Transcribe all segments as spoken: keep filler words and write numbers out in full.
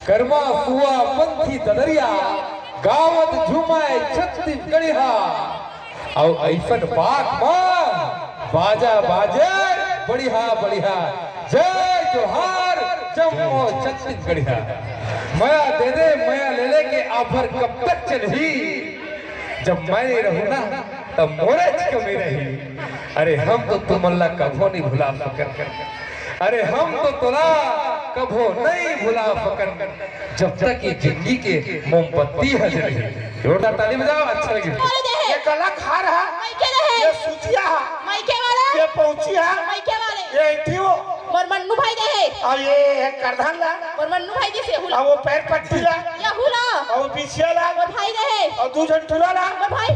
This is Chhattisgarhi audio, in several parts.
करमा सुआ पंथी ददरिया, गावत झुमाए छत्तीसगढ़िया। अउ अइसन पाक म बाजा बाजे, बढ़िया बढ़िया। जय जोहार, जम्मो छत्तीसगढ़िया। मया दे दे, मया ले ले के offer कब तक चलही? जब मैं नइ रहूं ना, तब मोरेच कमी रही। अरे हम तो तुमन ला कभो नइ भुला सकन। अरे हम तो तोला कभो नइ भुला सकन, जब तक ये जिंदगी के मोमबत्ती ह जलही। जोरदार ताली बजाओ, अच्छा लगे। बोले दे हे। ये गला खार हा। मैं के रहे। ये सूतिया हा। मैं के वाला। ये पहुंची हा। मैं के वाले। ये ऐठी हो। मोर मन्नू भाई दे हे। अउ ये हे करधन ला। मोर मन्नू भाई जइसे हुला। अउ वो पैर पट्टी ला। ये हुला। अउ वो बिछिया ला। मोर भाई दे हे। अउ दू झन टूरा ला। मोर भाई।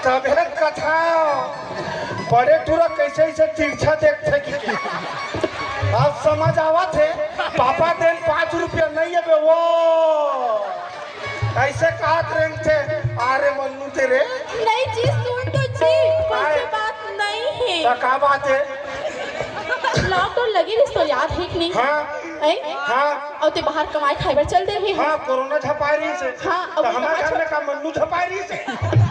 तभे कथा बड़े टूरा कइसे अइसे तिरछा देखथे कि, अब समझ आवत हे। पापा देन पाँच रुपया नइ हे बे वो, अइसे कहत रेंगथे। अरे मन्नू तेरे। नहीं जी, सुन तो जी, वइसे बात नइ हे। त का बात हे? Lockdown लगे रहिस तोर याद हे कि नहीं? हाँ। हैं? हाँ। अउ ते बाहर कमाए खाए बर चल दे रहे हो। हाँ, कोरोना झपाए रहिस हे। हाँ, अउ त हमर घर में का मन्नू झपाए रहिस हे?